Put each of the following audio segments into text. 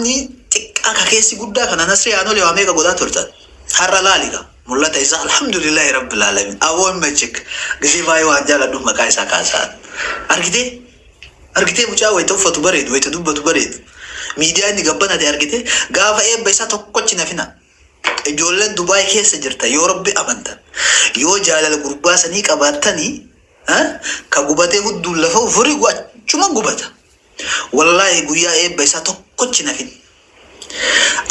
Qaamni xiqqaa ka keessi guddaa kana Nasrii Aanolee waa meeqa godhaa turtan. Har'a laali gaa mul'ata isaa, alhamdulillaahi rabbil aalamiin. Aboo hin machik gisee baay'ee waan jaaladhuuf maqaa isaa kaasaan. Argitee? Argitee mucaa wayita uffatu bareedu, wayita dubbatu bareedu. Miidiyaa inni gabbanate argitee? Gaafa eebba isaa tokkochi nafina. Ijoolleen Dubaay keessa jirta yoo rabbi amantan, yoo jaalala gurbaa sanii qabaattanii, ka gubatee hudduun lafa ufurigu achuma gubata. Wallaahi guyyaa eebba isaa tokkochi nafin.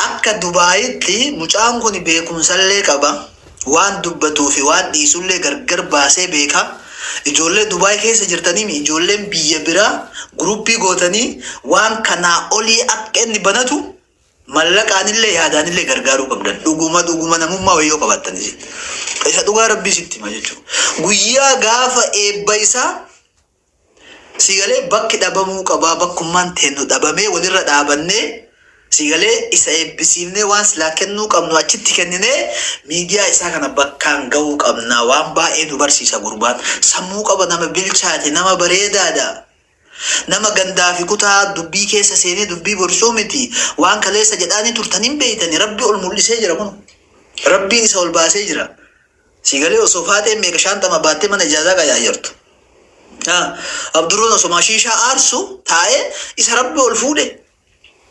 Akka Dubaayitti mucaan kun beekumsallee qaba. Waan dubbatuu fi waan dhiisullee gargar baasee beeka. Ijoollee Dubaay keessa jirtaniimi ijoolleen biyya biraa guruppii gootanii waan kanaa olii akka inni banatu mallaqaanillee yaadaanillee gargaaruu qabdan. Dhuguma dhuguma namummaa wayii yoo qabaattan isin. Isa dhugaa rabbii sitti hima jechuudha. Guyyaa gaafa eebba isaa sii galee bakki dhabamuu qabaa, bakkummaan teennu dhabamee walirra dhaabannee, sii galee, isa eebbisiifnee waan silaa kennuu qabnu achitti kenninee miidiyaa isaa kana bakkaan ga'uu qabna. Waan baay'ee nu barsiisa gurbaan. Sammuu qaba, nama bilchaate, nama bareedaadha. Nama gandaa fi kutaa dubbii keessa seenee dubbii borsuu miti. Waan kaleessa jedhaanii turtan hin beeytani. Rabbi ol mul'isee jira kun. Rabbiin isa ol baasee jira. Sii galee osoo faaxeen meeqa shaanxama baattee mana ijaazaa qayaa jirtu. Abdurroon osoo shiishaa aarsu taa'ee isa rabbi ol fuudhe.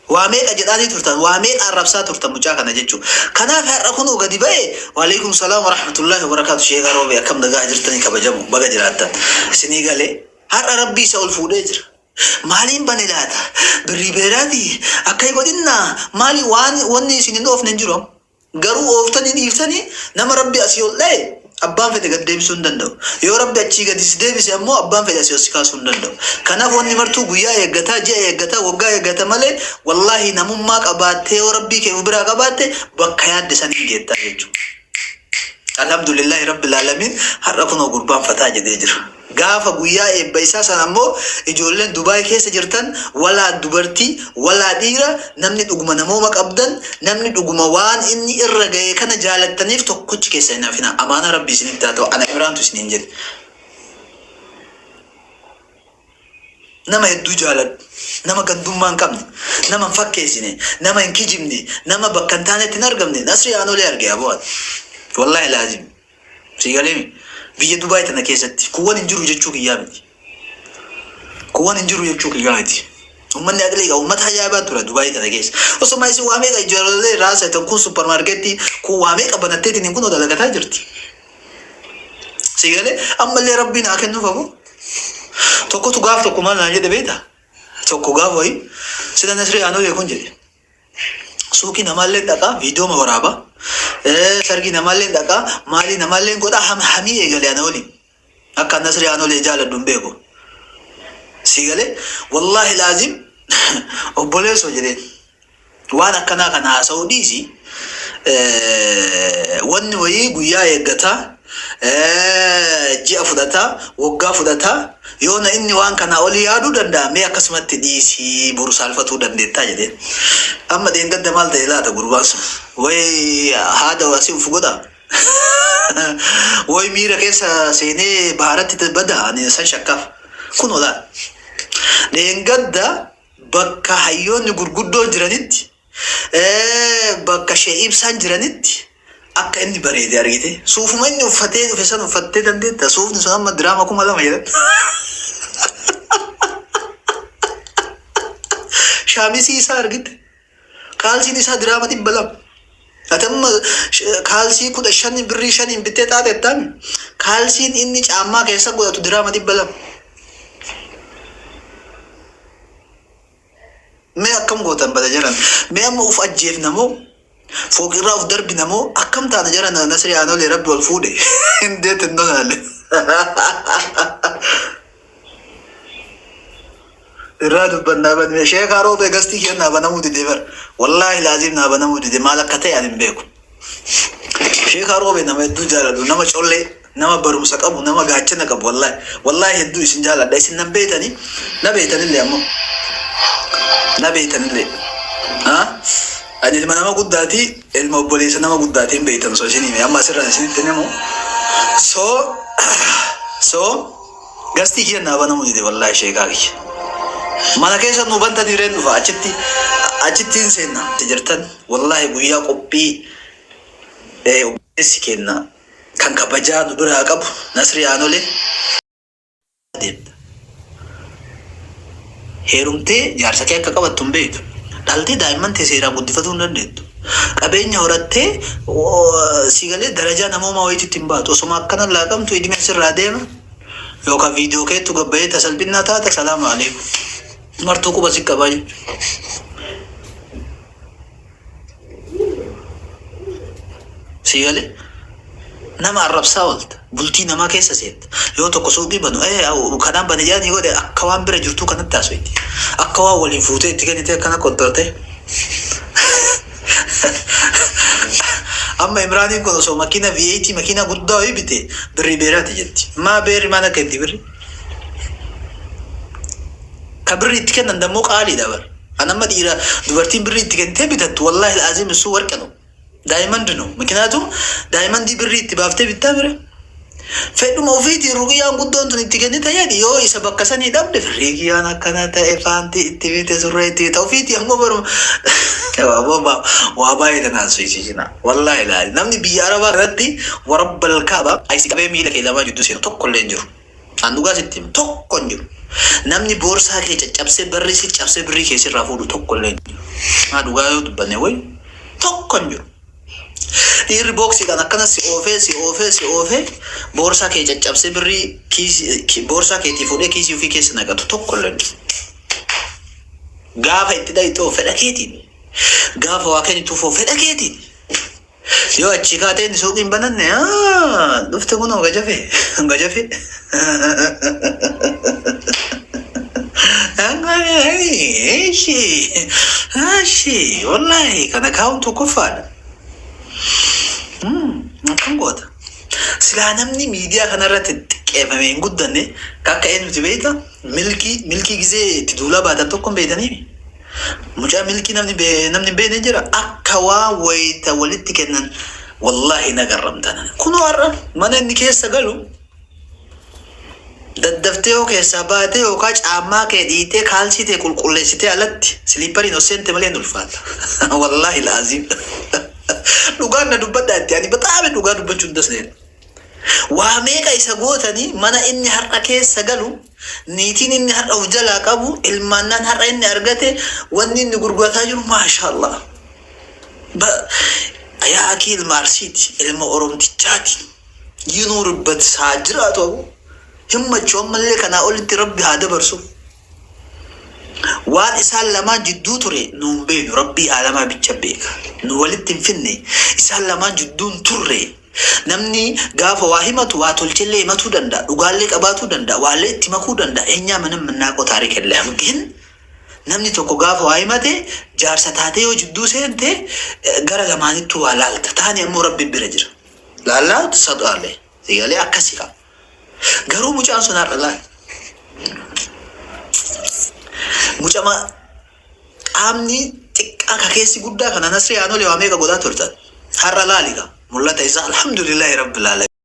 Waa meeqa jedhaanii turtan, waa meeqa arrabsaa turtan mucaa kana jechuudha. Kanaaf har'a kunoo gadi ba'e. Waalaikum salaam wa rahmatullahi wa barakaatu. Sheeka Roobee, akkam nagaa jirtanii? Kabajamu baga jiraattan. Isinii galee har'a rabbi isa ol fuudhee jira. Maaliin bane laata? Birrii beeraati? Akka hin godhinnaa? Maali waan wanni isin hin oofne hin jiru amma. Garuu ooftanii dhiiftanii nama rabbi asii ol dha'e abbaan fedhe gad deebisuu hin danda'u. Yoo rabbi achii gadi si deebise ammoo abbaan fedhe asii ol si kaasuu hin danda'u. Kanaaf wanni martuu guyyaa eeggataa, ji'a eeggataa, waggaa eeggata malee wallaahi namummaa qabaattee yoo rabbii kee of biraa qabaatte bakka yaadde san hin geettaa jechuudha. Alhamdulillahi rabbil aalamiin, har'a kunoo gurbaan fataa jedhee jira. Gaafa guyyaa eebba isaa sana ammoo ijoolleen Dubaay keessa jirtan, walaa dubartii walaa dhiira, namni dhuguma namooma qabdan, namni dhuguma waan inni irra ga'e kana jaalattaniif tokkochi keessa hin hafina. Amaanaa rabbi isinitti haa ta'u. Ana Imraantu isiniin jedhe. Nama hedduu jaaladhu. Nama gandummaa hin qabne, nama hin fakkeessine, nama hin kijibne, nama bakka hin taanetti hin argamne. Nasrii Aanolee arge aboo ani. Wallaahi laazim. Sii galeemi? Biyya Dubaay tana keessatti kuwwan hin jiru jechuu kiyyaa miti. Kuwwan hin jiru jechuu kiyyaa miti. Uummanni aqlii qabu uummata ajaa'ibaa ture Dubaay tana keessa. Osuma isin waa meeqa ijoollee irraa haasa'atan, kun supparmaarkeettii kun waa meeqa banatteetiin kun dalagataa jirti. Sii galee? Ammallee rabbiin haa kennuuf aboo. Tokkotu gaaf tokko maal naan jedhe beektaa? Tokko gaaf wayii sila Nasrii Aanolee kun jedhe. Suuqii namaallee dhaqaa, viidiyoo ma waraaba. Sargii namaallee dhaqaa, maalii namaallee godhaa, hamii eegale ana waliin. Akka Nasrii Aanolee jaaladhu hin beeku. Sii galee? Wallaahi laazim obboleessoo jedheen. Waan akkanaa kana haasa'uu dhiisi. Wanni wayii guyyaa eeggataa, ji'a fudhataa, waggaa fudhataa, yoona inni waan kanaa olii yaaduu danda'a, mee akkasumatti dhiisii boru saalfatuu dandeettaa jedheen. Amma dheengadda maal ta'e laata gurbaan sun? Wayi haada asii uf godha? Wayi miira keessa seenee baharatti bada, ani san shakkaaf. Kunoo laal. Dheengadda bakka hayyoonni gurguddoon jiranitti, bakka Shee Ibsaan jiranitti akka inni bareede argite. Suufuma inni uffatee dhufe san uffattee dandeetta. Suufni sun amma diraama 2000 jedhan. Shaamisii isaa argite. Kaalsiin isaa diraama 200. Ati amma kaalsii 15 birrii shaniin bittee xaaxettaami. Kaalsiin inni caammaa keessa godhatu diraama 200. Mee akkam gootan bada jaran? Mee amma uf ajjeefna moo? Fooqirraa uf darbina moo? Akkam taana jaran? Nasri Aanolee rabbi ol fuudhe. Indeet hin donaalle. Irraa dubbannaa banne. Sheekaa Roobee, gastii kiyya naa banamuu dide bar. Wallaahi laaziim naa banamuu dide, maal akka ta'e ani hin beeku. Sheekaa Roobee nama hedduu jaaladhu, nama collee, nama barumsa qabu, nama gaachana qabu, wallaahi. Wallaahi hedduu isin jaaladha. Isin nan beeytanii, na beeytanillee ammoo. Na beeytanillee. Ani ilma nama guddaati, ilma obboleessa nama guddaati, hin beeytan, so isin hime amma asirraan isinitti himu. So gastii kiyya naa banamuu dide wallaahi, sheekaa kiyya. Mana keessa nu bantanii reen dhufa achitti. Achitti hin seenna. Jirtan wallaahi guyyaa qophii obboleessi keenna kan kabajaa nu biraa qabu Nasrii Aanolee deemta. Heerumtee jaarsa kee akka qabattu hin beektu. Dhaltee daa'imman tee seeraan guddifatuu hin dandeettu. Qabeenya horattee si galee darajaa namoomaa wayiitti hin baatu. Osoma akkana laaqamtu idimeen sirraa deema. Yookaan viidiyoo keettu gabbayee tasalphinnaa taata salaamu alaikum. Martuu quba si qabaa jechuudha. Si galee nama arrabsaa oolta. Bultii namaa keessa seenta. Yoo tokko suuqii banu kanaan bane jedhanii godhe akka waan bira jirtuu kanatti haasofti. Akka waan waliin fuutee itti kennitee akkana qottortee. Amma Imraaniin kun osoo makiina V8 makiina guddaa wayii bite birrii beeraati jetti. Maa beerri maan akka itti birri? Ka birrii itti kennan dammoo qaaliidha bar. An amma dhiira dubartiin birrii itti kennitee bitattu wallaahi al'aaziim isuu warqa no. Daayimandi no. Mikinaatu daayimandii birrii itti baaftee bittaa bire. Fedhuma ofiitiin ruqiyyaan guddoon tun itti kennite jedhi yoo isa bakka sanii dhabde riqiyyaan akkana ta'e faantii itti bite surree itti bite ofiitii ammoo baruma waa baay'ee tanaan suisiisina. Wallaahi laali namni biyya arabaa irratti warabbal kaaba ayisi qabee miila kee lamaa jidduu seenu tokko illee hin jiru. An dhugaa sitti hima tokko hin jiru. Namni boorsaa kee caccabsee barrii si cabsee birrii kee sirraa fuudhu tokko illee hin jiru. Maa dhugaa yoo dubbanne wayi tokko hin jiru. Dhiirri booksiidhaan akkana si oofee si oofee si oofee boorsaa kee caccabsee birrii kiisii boorsaa keetii fuudhee kiisii ofii keessa naqatu tokko illee hin jiru. Gaafa itti dhayxoo fedha keetiin gaafa waa kennituufoo fedha keetiin yoo achii kaatee inni suuqii hin bananne dhufte kunoo gajafe gajafe. Eshi eshi wallahi kana kaa'uun tokkoffaadha. Akkam goota. Silaa namni miidiyaa kanarratti xiqqeeffame hin guddanne akka eenyuti beekta milkii milkii gizee itti duulaa baatan tokko hin beektanii. Mucaa milkii namni namni hin beekne jira akka waan wayita walitti kennan wallaahi na garramtan. Kunoo har'a mana inni keessa galu daddaftee yoo keessaa baatee yookaan caammaa kee dhiitee kaalsii tee qulqulleessitee alatti siliippariin ol seente malee hin ulfaata. Wallaahi laaziim. Dhugaan na dubbadhaa itti ani bataame dhugaa dubbachuu hin dandeenye. Waa meeqa isa gootanii mana inni har'a keessa galu niitiin inni har'a of jalaa qabu ilmaannaan har'a inni argate wanni inni gurgurataa jiru maashaallah. Yaa akii ilma Arsiiti ilma Oromtichaati. Yinuuribbat haa jiraatu abu. Himmachuu ammallee kanaa olitti rabbi haa dabarsu. Waan isaan lamaan jidduu ture nu hin beeknu rabbii aalamaa bicha beeka. Nu walitti hin finne isaan lamaan jidduu hin turre. Namni gaafa waa himatu waa tolchellee himatuu danda'a dhugaallee qabaatuu danda'a waallee itti makuu danda'a eenyaa manan mannaaqoo taarika illee gin namni tokko gaafa waa himate jaarsa taatee yoo jidduu seente gara lamaanittuu waa laalta taani ammoo rabbi bira jira. Laallaa sadaalee sigalee akkasi qaba. Garuu mucaan sun har'a laal. Mucama qaamni xiqqaa ka keessi guddaa kana Nasrii Aanolee waa meeqa godhaa turtan. Har'a laali ka mul'ata isaa alhamdulillahi rabbil alamin.